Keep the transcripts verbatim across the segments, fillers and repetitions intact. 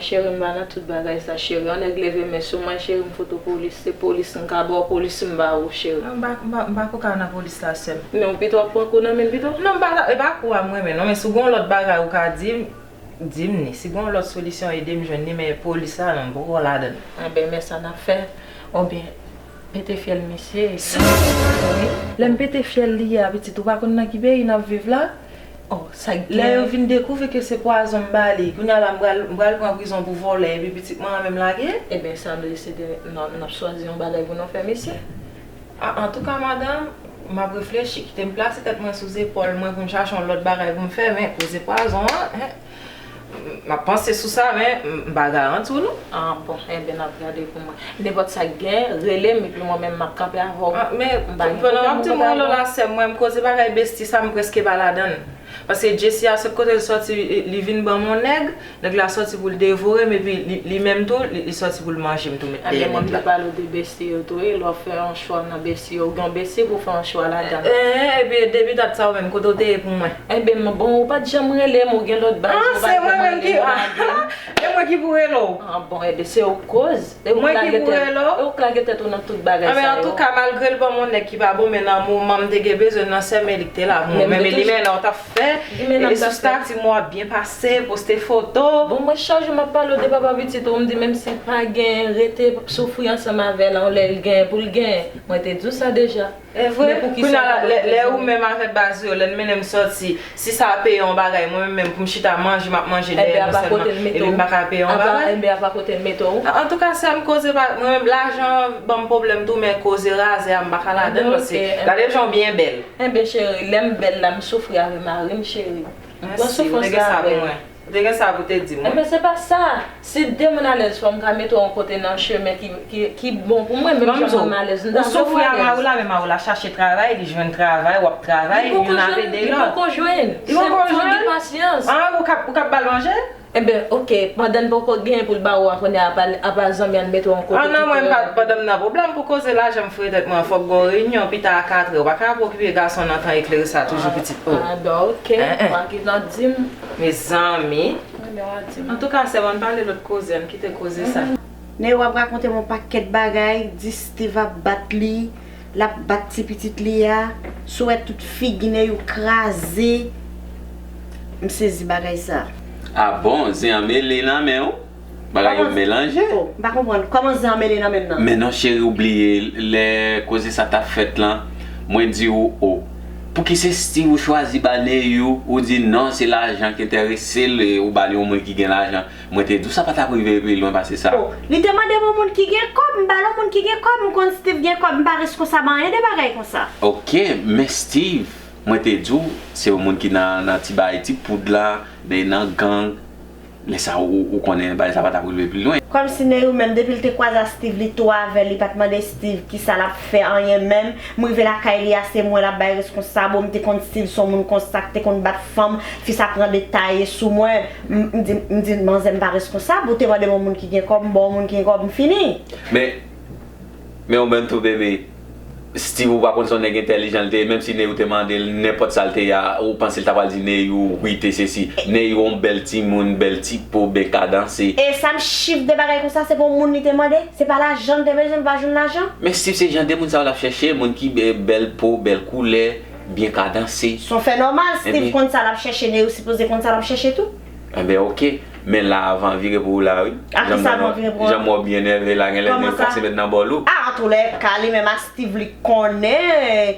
Cheri, m pa nan tout bagay sa, cheri. Yon nèg leve men sou mwen, cheri, m fout ou polis. Se polis m ka ba w, polis m ba ou, cheri. Non, m pa, m pa, m pa ko ka nan polis la, sè m. Men ou pito ap pran kou nan men l pito? Non, m pa, e pa kou a m renmen, non, men si w gen yon lòt bagay ou ka di m, di m ni. Si gen yon lòt solisyon, ede m jwenn li, men polis la, non, m poko ladan l. Enben, men sa n ap fè. Oubyen, pete fyèl misye. Sa? Wi. Lè m pete fyèl li a, pitit, ou pa konn nan ki peyi n ap viv la? Oh, sa gen. Lè yo vin dekouvri ke se pwazon m ba li, kounye a la m pral, m pral pran prizon pou vòlè, epi pitit mwen an menm lage? Eben, sa vle se de, n ap, n ap chwazi yon bagay pou nou fè, mesye. A, antouka, madanm, m ap reflechi, kite m plase tèt mwen sou zepòl mwen pou m chache yon lòt bagay pou m fè, men koze pwazon an, en, m ap panse sou sa, men m, m pa garanti w, non. Ah, bon, enben, n ap gade pou mwen. Nenpòt sa k gen, rele m, epi mwen menm, m ap kanpe avè w. Ah, men, pandan m ap di m rele w la, sè m, mwen, m koze bagay besti sa, m prèske pa ladan l. Paske Jessie a sot kote l sòti, li, li vin ban m yon nèg, nèg la sòti pou l devore m, epi li, li menm tou, li, li sòti pou l manje m tou, met dèyè nèg la. Ebyen, mwen, m te pale w de besti yo tou, wi, lè w fè yon chwa nan besti yo, ou gen yon besti pou w fè yon chwa ladan l. Eh, eh, epi depi dat sa, ou menm, kote w te ye pou mwen? Enben, bon, ou pa t janm rele m, ou gen lòt bagay, ou pa t janm rele m, lage m. Ah, se mwen menm ki, ah, e mwen ki pou rele w. Ah, bon, enben, se ou k koz. E ou k lage tèt, e ou k lage tèt ou nan tout bagay sa yo. Anben, antouka, malgre l ban m yon nèg ki pa bon, men nan moman m te gen bezwen nan sè m, e li k te la pou mwen. Men li men nan w t ap fè, e sou stati m w ap byen pase, poste foto. Bon, mwen chak jou m ap pale w de papa pitit ou, m di menm si l pa genyen, rete soufri ansanm avè l, yon lè l genyen pou l genyen. Mwen te di w sa deja. E vre, kounye a la, lè, lè ou menm avèk baz ou yo, lè n mennen m sòti, si sa peye yon bagay, mwen menm, menm pou m chita manje, m ap manje dèyè nou sèlman, epi m pa ka peye yon bagay. Enben, apa kote l mete w? Antouka, sè m, koze pa, mwen menm, lajan ban m pwoblèm tou, men koze razè a, m pa ka ladan l, paske gade jan w byen bèl. Enben, cheri, lè m bèl la, m soufri avè mari m, cheri. M pran soufrans la avè l. Ou te gen sa pou te di m, wi. Enben, se pa sa. Si de moun alèz, fò m ka mete w yon kote nan chemen ki, ki, ki bon pou mwen, menm jan mwen m alèz, m ta vle w alèz. Ou soufri a mari w la, men mari w la chache travay, li jwenn travay, w ap travay, youn ap ede lòt. Li poko jwenn. Li poko jwenn? Se fò gen pasyans. Ah, ou k ap, ou k ap ba l manje? Enben, oke, pandan l poko genyen pou l ba ou a, kounye a, apa, apa zanmi an mete w yon kote ki pi bon. Ah, non, mwen, m pa, pandan m nan pwoblèm pou koze lajan, m foure tèt mwen, fòk gen yon reyinyon pita a katrè, ou pa ka ap okipe gason nan tan eklere sa toujou, pitit. Oh. Ah, bon, oke. Ou pa gen tan di m. Mezanmi. Antouka, sè m, ann pale lòt koze, ann kite koze sa. Neyou ap rakonte m yon pakèt bagay, di Steve ap bat li, l ap bat ti pitit li a, si w wè tout figi Neyou kraze, m sezi bagay sa. Ah bon, zen an mele nan men w? Bagay yo melanje. Oh, m pa konprann. Kòman zen an mele nan men m nan? Men non, cheri, ou bliye lè koze sa t ap fèt lan, mwen di w, oh, pouki se Steve ou chwazi ba Neyou, ou di non, se lajan ki enterese l, e ou ba li yon moun ki gen lajan. Mwen te di w sa pa t ap rive pi lwen pase sa. Oh, li te mande m yon moun ki gen kòb, m ba l yon moun ki gen kòb, m konn Steve gen kòb, m pa reskonsa anyen de bagay konsa. Oke, men Steve, mwen te di w, se yon moun ki nan, nan ti bagay, ti poud la, nan, nan gang. Lè sa ou, ou konnen bagay sa pa t ap rive pi lwen. Kòmsi Neyou menm, depi l te kwaze a Steve, li tou avè l, li pa t mande Steve kisa l ap fè anyen menm. M rive lakay li a, se mwen l ap bay reskonsab. Ou m te konn Steve se yon moun konsa k te konn bat fanm, fi sa pran de taye sou mwen. M, m di, m di manzè m pa reskonsab, ou te mande m yon moun ki gen kòb, m ba w yon moun ki gen kòb, m fini. Men, men ou menm tou, bebe, Steve, ou pa konn se yon nèg entèlijan l te ye, menm si Neyou te mande l nenpòt sa l te ye a, ou panse l ta pral di Neyou, wi, te sesi. Neyou yon bèl timoun, bèl ti po, byen kadanse. E sa m chif de bagay konsa, se pou yon moun li te mande? Se pa lajan l te bezwen, m pa jwenn lajan? Men Steve se jan de moun sa yo l ap chèche, moun ki bè-, bèl po, bèl koulè, byen kadanse. Se yon fè nòmal, Steve konn sa l ap chèche, Neyou sipoze konn sa l ap chèche tou. Enben, oke. Men la, van vire pou ou la, wi. A kisa van vire pou mwen? Jan m wè w byen nève la, genlè Neyou kase met nan bòl ou. A, antoulèka, li menm a Steve li konnen.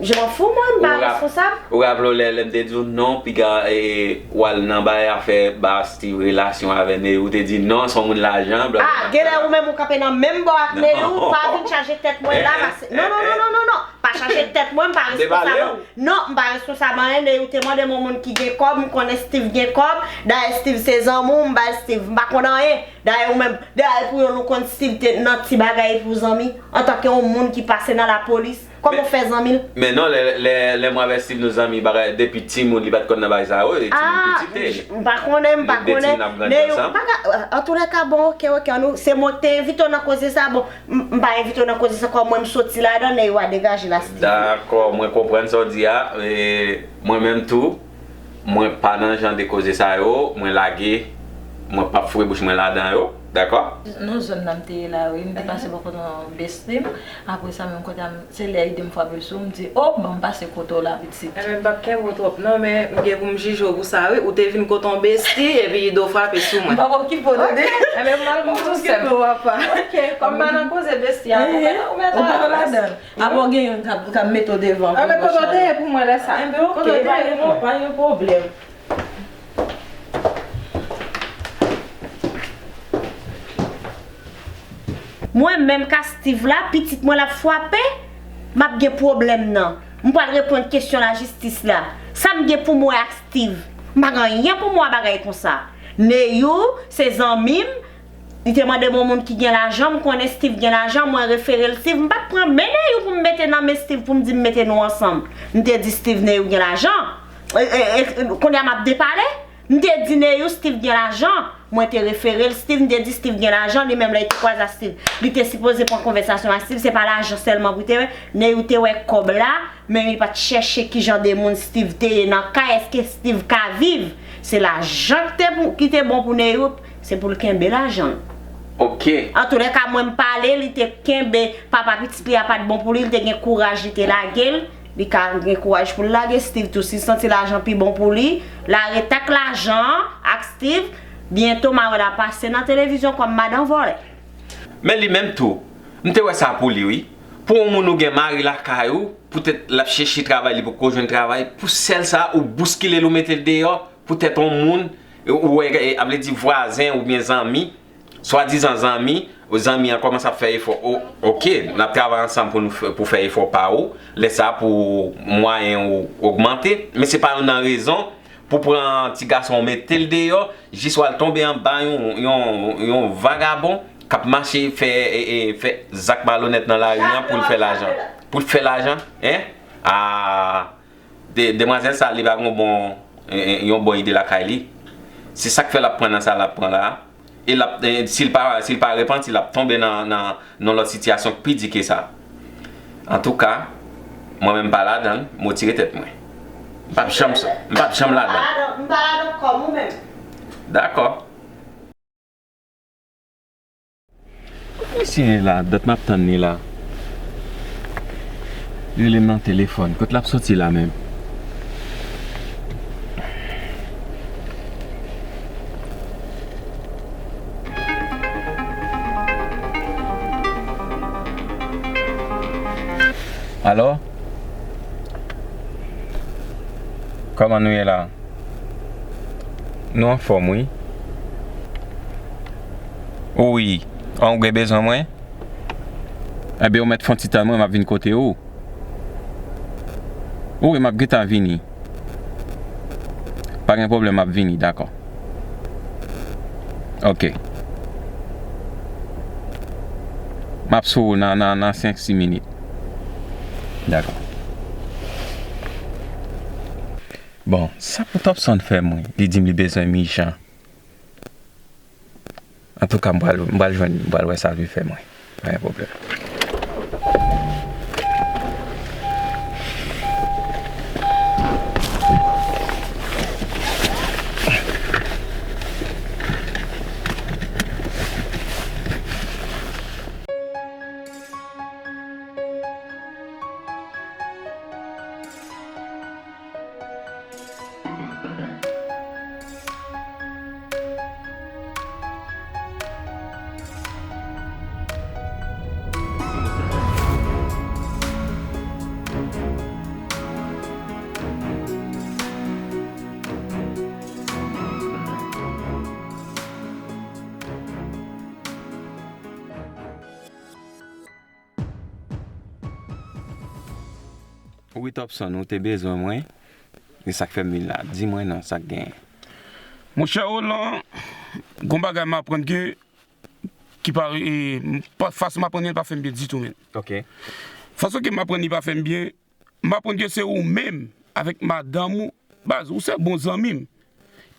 Je m'en fous, mwen, m pa reskonsab. Ou raple w lè, lè m te di w non, piga, e, w al nan bay afè ba Steve relasyon avè Neyou, ou te di non, se yon moun lajan, bla, bla, bla. A, genlè ou menm ou kanpe nan menm bò ak Neyou, pa vin chaje tèt mwen la, pase. Non, non, non, non, non, non. Pa chaje tèt mwen, m pa reskonsab. Non, m pa reskonsab anyen, Neyou te mande m yon moun ki gen kòb, m konnen Steve gen kòb. Dayè Steve se zanmi w, m bay Steve, m pa konn anyen. Dayè ou menm, dayè pou yon nou konn Steve te nan ti bagay epi w zanmi, antanke yon moun ki pase nan lapolis, kòman w fè zanmi l? Men non, lè, lè, lè mwen avè Steve nou zanmi, bagay, depi timoun li pa t konn nan bagay sa yo, e timoun piti te. M pa konnen, m pa konnen. Neyou, m pa ka, antoulèka, bon, oke, oke, annou, se mwen ki te envite w nan koze sa, bon, m, m pa envite w nan koze sa, kòm mwen m soti ladan, Neyou a degaje la, Steve. Dakò, mwen konprann sa w di a, e mwen menm tou, mwen pa nan jan de koze sa yo, mwen lage, Mwen p ap foure bouch mwen ladan yo, dakò? Non, zòn nan m te ye la, wi. M te pase bò kote yon besti m. Apre sa, menm kote a, m, se lè ide m frape sou, m di, "O, ban m pase kote w la, pitit." Enben, m p ap kenbe w twòp, non, men m gen pou m jije w pou sa, wi. Ou te vin kote yon besti, epi ide w frape sou mwen. M p ap okipe w, tande? Enben, m al bon pou sèm. Ok, kòm m pa nan koze besti a, ou mèt, ou mèt ladan. Apre w gen youn k ap, k ap mete w devan. Enben, kote w te ye pou mwen lè sa? Enben, ok, pa gen pwoblèm. Mwen menm ka Steve la, pitit mwen l ap frape, m ap gen pwoblèm nan. M pral reponn kesyon lajistis la. Sa m gen pou m wè ak Steve? M pa gen anyen pou m wè bagay konsa. Neyou, se zanmi m, li te mande m yon moun ki gen lajan, m konnen Steve gen lajan, mwen refere l Steve. M pa t pran men Neyou pou m mete nan men Steve pou m di m mete nou ansanm. M te di Steve Neyou gen lajan. E, e, e, kounye a m ap depale. M te di Neyou Steve gen lajan. Mwen te refere l Steve, m te di Steve gen lajan, li menm lè li te kwaze ak Steve, li te sipoze pran konvèsasyon ak Steve, se pa lajan sèlman pou te wè. Neyou te wè kòb la, men li pa t chèche ki jan de moun Steve te ye nan kay, èske Steve ka viv. Se lajan ki te pou, ki te bon pou Neyou, se pou l kenbe lajan l. Ok. Antoulèka, mwen m pale, li te kenbe, papa pitit li a pa t bon pou li, li te gen kouraj, li te lage l. Li ka gen kouraj pou l lage Steve tou. Si l santi lajan pi bon pou li, l arete ak lajan an, ak Steve. Byento, m a wè l ap pase nan televizyon kòm madan vòlè. Men li menm tou, m te wè sa pou li, wi. Pou yon moun ou gen mari lakay ou, poutèt l ap chèche travay, li poko jwenn travay, pou sèl sa, ou bouskile l, ou mete l deyò, poutèt yon moun, ou wè, a vle di vwazen oubyen zanmi, swadizan zanmi, zanmi an kòmanse ap fè efò. O, oke, n ap travay ansanm pou nou fè, pou fè efò pa ou. Lè sa a pou mwayen ou ogmante. Men se pa youn nan rezon pou pran ti gason w mete l deyò, jis w al tonbe anba yon, yon, yon vagabon k ap mache fè, e, e, fè zak malonèt nan lari an pou l fè lajan. Pou l fè lajan, en? A, de, demwazèl sa, li pa gen yon bon, e, e, yon bon ide lakay li. Se sa k fè l ap pran nan sa l ap pran la a. E l ap, e, si l pa, si l pa repanti, l ap tonbe nan, nan, nan lòt sitiyasyon k pi di ke sa. Antouka, mwen menm m pa ladan l, m retire tèt mwen. M p ap janm, m p ap janm ladan l. M pa ladan, m pa ladan kòm ou menm. Dakò. Kot misye ye la? Dat m ap tann li la. Li rele m nan telefòn. Kot l ap soti la menm? Alo? Kòman nou ye la? Nou anfòm, wi. Wi. An, ou gen bezwen mwen? Enben, ou mèt fè yon ti tann mwen, m ap vin kote ou. Wi, m ap gentan vini. Pa gen pwoblèm, m ap vini, dakò. Oke. M ap sou ou nan, nan, nan senk, sis minit. Dakò. Bon, sa pou Topson fè mwen? Li di m li bezwen m ijan. Antouka, m pral, m pral jwenn, m pral wè sa l vle fè mwen. Pa gen pwoblèm. Wi, Topson, ou te bezwen mwen? E sa k fè m vin la? Di mwen non, sa k genyen? Monchè Roland, gon bagay m aprann ke, ki pa, e, m pa, fason m aprann li pa fè m byen ditou, menn. Ok. Fason ke m aprann li pa fè m byen, m aprann ke se ou menm avèk madanm ou, baz, ou se bon zanmi m.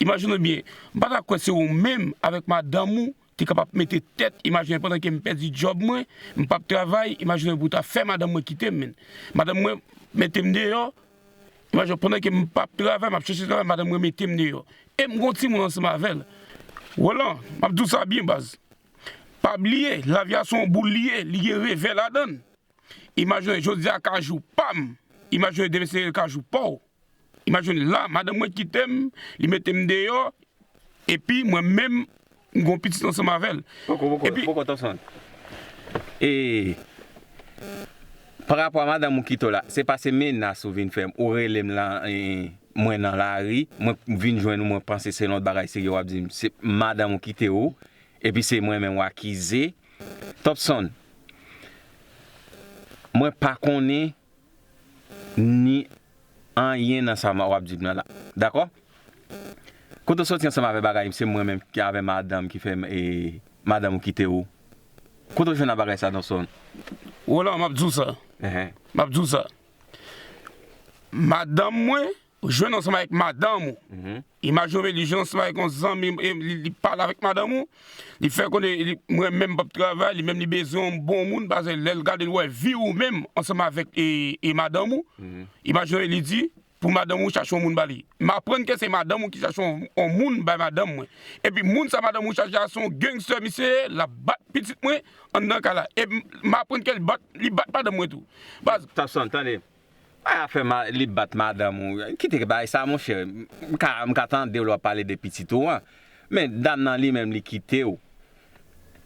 Imajine w byen, m pa ta kwè se ou menm avèk madanm ou te kapab mete tèt, imajine pandan ke m pèdi djòb mwen, m p ap travay, imajine pou w ta fè madanm mwen kite m, menn. Madanm mwen mete m deyò, imajine pandan ke m p ap travay, m ap chèche travay, madanm mwen mete m deyò. E m gon timoun ansanm avè l. Roland, m ap di w sa byen, baz. Pa bliye, lavi a se yon boul li ye, li gen revè ladan l. Imajine w jodi a kajou pa m. Imajine w demen se kajou pa w. Imajine w la, madanm mwen kite m, li mete m deyò, epi mwen menm, m gen yon pitit ansanm avè l. Poko, poko, epi, poko, Topson. E, pa rapò a madanm ou kite w la, se pa se menas ou vin fè m, ou rele m la, e, mwen nan lari, mwen vin jwenn ou, mwen panse se yon lòt bagay serye w ap di m, se madanm ou kite w, epi se mwen menm w akize. Topson, mwen pa konnen ni anyen nan sa w ap di m nan la. Dakò? Kote w soti ansanm avè bagay, se mwen menm ki avè madanm ki fè m, e, madanm ou kite w. Kote w jwenn nan bagay sa, Topson? Roland, m ap di w sa. Ehe. M ap di w sa. Madanm mwen, jwenn ansanm avèk madanm ou. Mhm. Imajine w, li jwenn ansanm avèk yon zanmi, e, li, li pale avèk madanm ou, li fè konnen li, mwen menm m p ap travay, li menm li bezwen yon bon moun, paske lè l gade l wè vi ou menm ansanm avèk, e, e madanm ou. Mhm. Imajine w, li di, pou madanm ou chache yon moun ba li. M aprann ke se madanm ou ki chache yon, yon moun bay madanm mwen. Epi moun sa madanm ou chache a se yon gangster misye ye, l ap bat pitit mwen anndan kay la. E m, m aprann ke li bat, li bat madanm mwen tou. Baz. Topson, tande. Pa afè ma, li bat madanm ou. Kite bagay sa, monchè. M ka, m ka tande w lè w ap pale de pitit ou an. Men dam nan li menm, li kite w.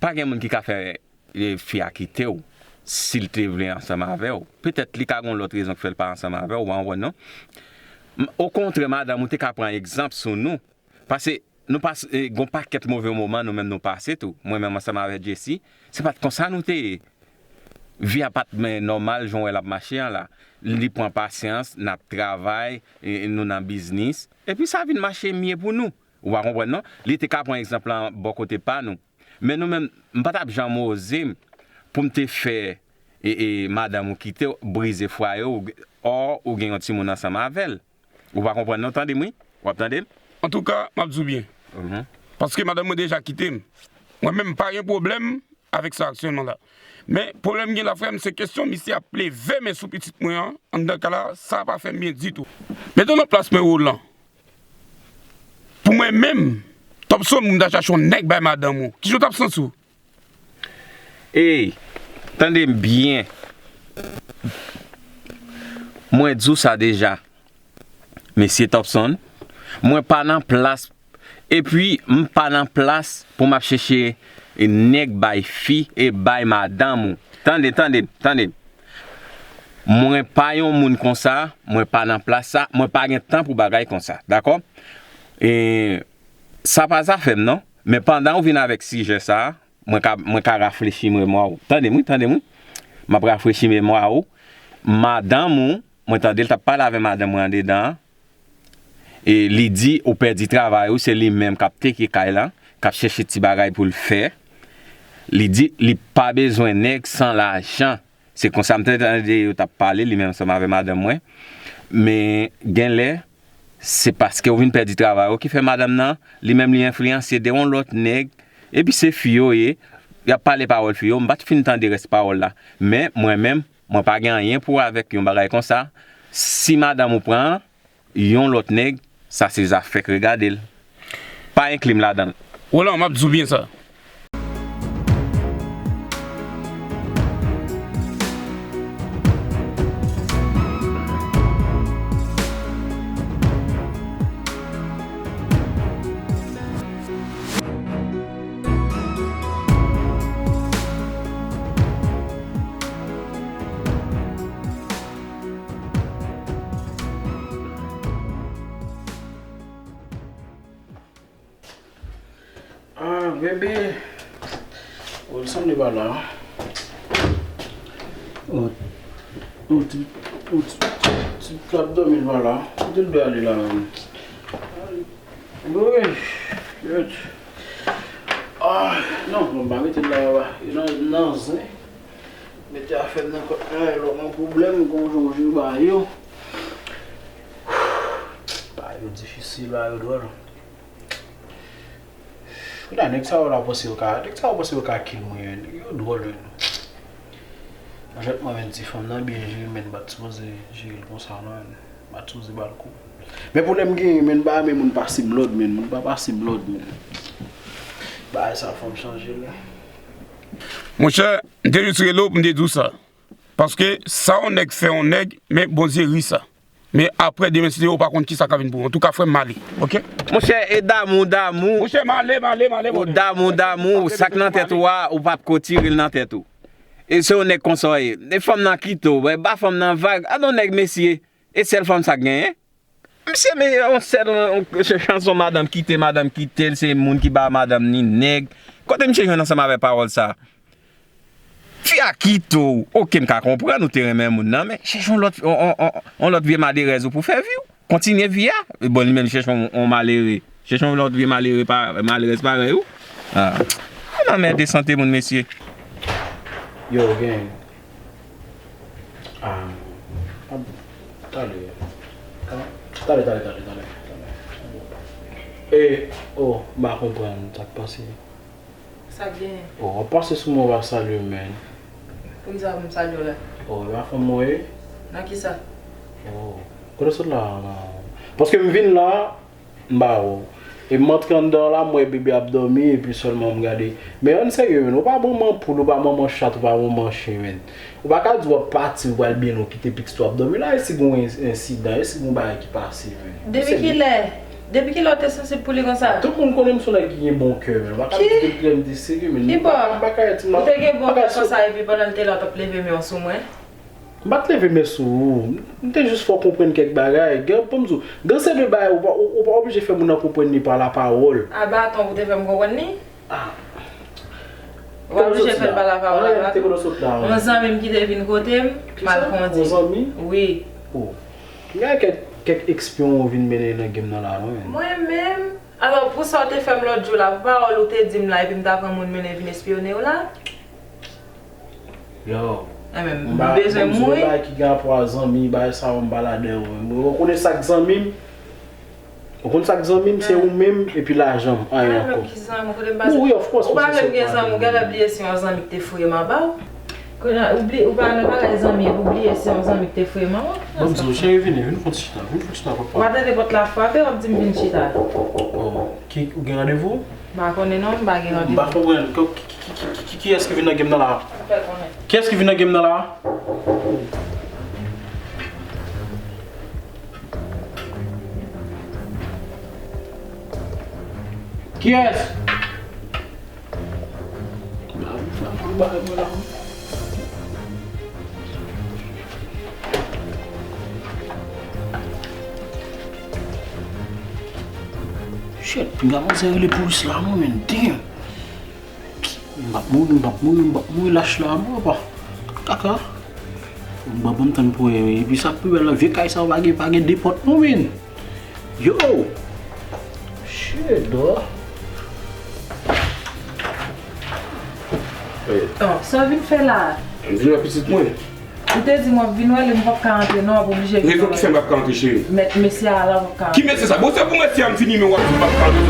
Pa gen moun ki ka fè, e, fi a kite w. Si l te vle ansanm avè w. Petèt li ka gen yon lòt rezon k fè l pa ansanm avè w, ou pa konprann non? M, okontrè, madanm ou te ka pran egzanp sou nou. Paske nou pase, e, gon pakèt move moman nou menm nou pase tou. Mwen menm ansanm avè Jessy, se pa t konsa nou te ye. Vi a pa t men nòmal jan w wè l ap mache an la. Li pran pasyans, n ap travay, e, nou nan biznis. Epi sa vin mache mye pou nou. Ou pa konprann non? Li te ka pran egzanp lan bò kote pa nou. Men nou menm, m pa t ap janm oze m pou m te fè, e, e, madanm ou kite w, brize fwaye w, ò, ou gen yon timoun ansanm avè l. Ou pa konprann non, tande m wi. W ap tande m? Antouka, m ap di w byen. Mhm. Paske madanm mwen deja kite m. Mwen menm, m pa gen pwoblèm avèk sa aktyèlman la. Men, pwoblèm gen la, frè m, se kesyon misye ap leve men sou pitit mwen an, anndan kay la, sa pa fè m byen ditou. Mete w nan plas mwen, Roland. Pou mwen menm, Topson, pou m ta chache yon nèg bay madanm ou, kijan w t ap santi w? Ey, tande m byen. Mwen di w sa deja. Mesye Topson, mwen pa nan plas, epi m pa nan plas pou m ap chèche nèg bay fi e bay madanm ou. Tande, tande, tande. Mwen pa yon moun konsa, mwen pa nan plas sa, mwen pa gen tan pou bagay konsa, dakò? E, sa pa zafè m non, men pandan ou vin avèk sijè sa, mwen ka, mwen ka rafrechi memwa w. Tande m wi, tande m wi. M ap rafrechi memwa w. Madanm ou, mwen tande l t ap pale avè madanm mwen andedan an. E li di ou pèdi travay ou, se li menm k ap teke kay la, k ap chèche ti bagay pou l fè. Li di li pa bezwen nèg san lajan. Se konsa m te tande yo t ap pale, li menm ansanm avè madanm mwen. Men genlè, se paske w vin pèdi travay ou ki fè madanm nan, li menm li enfliyanse de yon lòt nèg, epi se fi yo ye, y ap pale pawòl fi yo, m pa t fin tande rès pawòl la. Men, mwen menm, mwen pa gen anyen pou wè avèk yon bagay konsa. Si madanm ou pran yon lòt nèg, sa se zafè k regade l. Pa enkli m ladan l. Roland, m ap di w byen sa. Ah, bebe. Wilson li pa la. Oh, oh, ti, oh, ti, ti, ti plat dòmi li pa la. Kote l dwe ale la menm? Wi, shit. Ah, non, bon, m pa mete l la, papa. Li nan, nan zen. Mete afè m nan kòt mwen, lè w gen pwoblèm, gon jan w jere bagay yo. Bagay yo difisil, bagay yo dwòl. Kounya, nèg sa yo la panse yo ka, nèg sa yo panse yo ka kill mwen, nèg yo dwòl, menn. Manjèt mwen, menn, ti fanm nan byen jere, menn, m pa t sipoze jere l konsa, non, menn. M pa t sipoze ba l kou. Men pwoblèm m genyen, menn, m pa renmen moun pase m lòd, menn. Moun pa pase m lòd, menn. Bagay sa fò m chanje l wi. Monchè, m te jis rele w pou m te di w sa. Paske sa yon nèg fè yon nèg, men Bondye ri sa. Men apre demen si Dye vle ou pa konn kisa k ap vin pou ou. Antouka frè m, m ale. Oke? Monchè, e damou, damou. Monchè, m ale, m ale, m ale. Ou damou, damou, sa k nan tèt ou a, ou p ap ko tire l nan tèt ou. E se yon nèg konsa w ye. E fanm nan kite w, ba fanm nan vag. Gade yon nèg mesye, e sèl fanm sa k genyen. Misye men yon sèl yon chanson madanm kite, madanm kite l, se moun ki ba madanm ni nèg. Kote misye jwenn ansanm avè pawòl sa? Fi a kite w, oke m ka konprann ou te renmen moun nan, men chèche yon lòt, yon, yon, yon, yon lòt vye malerèz ou pou fè vi w. Kontinye vi a. Bon, li menm chèche yon, yon malere. Chèche yon lòt vye malere pa, malerèz parèy ou. Ah. Ou nan mède sante moun, mesye. Yo, gang. Ah, ah, talè. Ah, talè, talè, talè, talè. E, oh, m pa konprann sa k pase. Sa k genyen? Oh, w ap pase sou mwen, w ap salye m, man. Poukisa pou m salye w la? Oh, e pa fanm mwen ye? Nan kisa? Oh, kote w sot la? Paske m vin la, m ba ou. E m antre anndan la, m wè bebe ap dòmi, epi sèlman m gade. Men ann serye, man, ou pa manman poul, ou pa manman chat, ou pa manman chen, man. Ou pa ka di w ap pati, ou pral byen lwen, kite pitit ou ap dòmi la, e si gen yon ensidan, e si gen yon bagay ki pase, man. Depi kilè? Depi kilè w te sansib pou li konsa? Tout moun konnen m se yon nèg ki gen bon kè, man. Ou pa ka di depi lè m te serye, man. Ki bò? M pa ka di, ou te gen bon kè konsa, epi pandan l te la, w t ap leve men w sou mwen? M pa t leve men sou ou. M te jis fè w konprann kèk bagay. Gen, ban m di w, gen se de bagay, ou pa, ou, ou pa oblije fè moun nan konprann li pa lapawòl. A baton pou te fè m konprann li? Ah. Ou pa oblije fè l pa lapawòl, a baton. Yon zanmi m ki te vin kote m, m al kondi. Yon zanmi? Wi. Oh. Gen kèk, kèk ekspyon ou vin mennen nan game nan la, non, man. Mwen menm? Alò, pou sa w te fè m lòt jou la, pou pawòl ou te di m la, epi m ta pran moun mennen vin espyone w la? Yo. Enben, m bezwen mouri. Bagay ki gen rapò a zanmi, bagay sa yo m pa ladan yo. Mwen rekonèt sa k zanmi m. Ou konn sa k zanmi m, se ou menm epi lajan m, anyen ankò. Mwen menm ki zanmi, kote m pase? Bon, wi, of course. Ou pa menm gen zanmi, ou genlè bliye se yon zanmi ki te foure m anba w. Kounye a, ou bli-, ou pa nan bagay zanmi, epi w bliye se yon zanmi ki te foure m anba w. Ban m di w, cheri, vini, vin fè yon ti chita, vin fè yon ti chita, papa. W a tande pòt la frape, w ap di m vin chita. Oh, ki, ou gen randevou? M pa konnen non, m pa gen randevou. M pa konprann. Ki, ki, ki, ki, ki, kiyès ki vin nan game nan la? Ou fè konnen. Kiyès ki vin nan game nan la? Kiyès? Shit, pinga manzè rele polis la non, man, damn. M p ap mouri, m p ap mouri, m p ap mouri lach la, papa. Kaka. Bon, ban m tann pou wè, epi sa k pi bèl la, vye kay sa yo pa gen, pa gen de pòt non, man. Yo! Shit, dò. Oh, sa w vin fè la? M vin wè pitit mwen. Ou te di m w ap vin wè li, m p ap ka antre non, w ap oblije vin wè. Rezon ki fè m p ap ka antre, cheri? Mèt mesye a la, w p ap ka antre. Ki mesye sa? Bon, se pou mesye a m vini, men w ap di m p ap ka antre.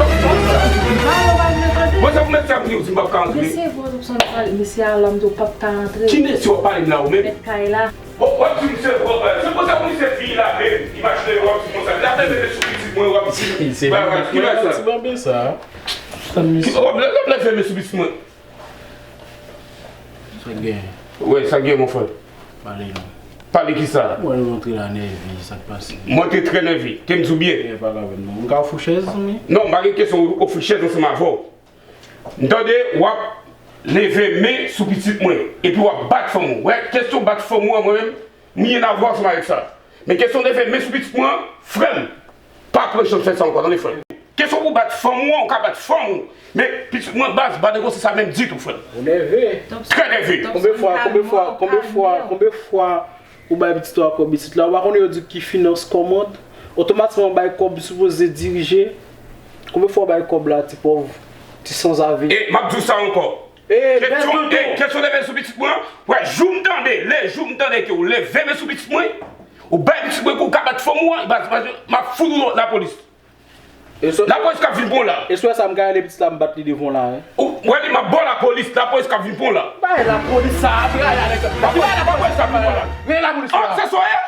Bon, se pou mesye a m vini, w di m p ap ka antre. Mesye, bon, w ap sonn pale, mesye a la, m di w p ap ka antre. Ki mesye w ap pale m la, ou menm? Mèt kay la. Bon, w ap di m se, bon, se pou sa pou misye vini la menm, imajine w ap di konsa. L ap leve men sou pitit mwen, w ap di, bagay, ki bagay sa? Ki bagay sa? Ki, w ap leve men sou pitit mwen. Sa k gen? Wi, sa k gen, mon frè? Pale non. Pale kisa? Mwen rantre la nève, sa k pase? Mwen te trè nève, te m di w byen. E pa grave non. M ka ofri w chèz, zanmi? Non, m pa gen kesyon ofri chèz ansanm avè w. M tande w ap leve men sou pitit mwen, epi w ap bat fanm ou. Wè, kesyon bat fanm ou an, mwen menm, m anyen avwa ansanm avèk sa. Men kesyon leve men sou pitit mwen an, frè m, pa pran chans fè sa ankò, tande frè m. Kesyon pou bat fanm ou an, ou ka bat fanm ou. Men pitit mwen baz, pa negosye sa menm ditou, frè m. Ou nève. Trè nève. Konbyen fwa, konbyen fwa, konbyen fwa, konbyen fwa ou bay pitit ou a kòb isit la? Ou pa konnen yo di ki finans kòmand? Otomatikman bay kòb sipoze dirije. Konbyen fwa ou bay kòb la, ti pòv, ti sanzave? E m ap di w sa ankò. Kesyon, e, kesyon leve sou pitit mwen an. Wè, jou m tande, le jou m tande ke w leve men sou pitit mwen, ou bay pitit mwen kou, w ka bat fanm ou an, m ap fout ou lapolis. Lapolis k ap vin pran w la. E swè sa m ka rele pitit la, m bat li devan w la, wi. Ou wè li, m ap ba w lapolis, lapolis k ap vin pran w la. Bay lapolis sa, ap rale avèk sa. Ap rale lapolis k ap vin pran w la. Rele lapolis la. Ah, se sa w ye?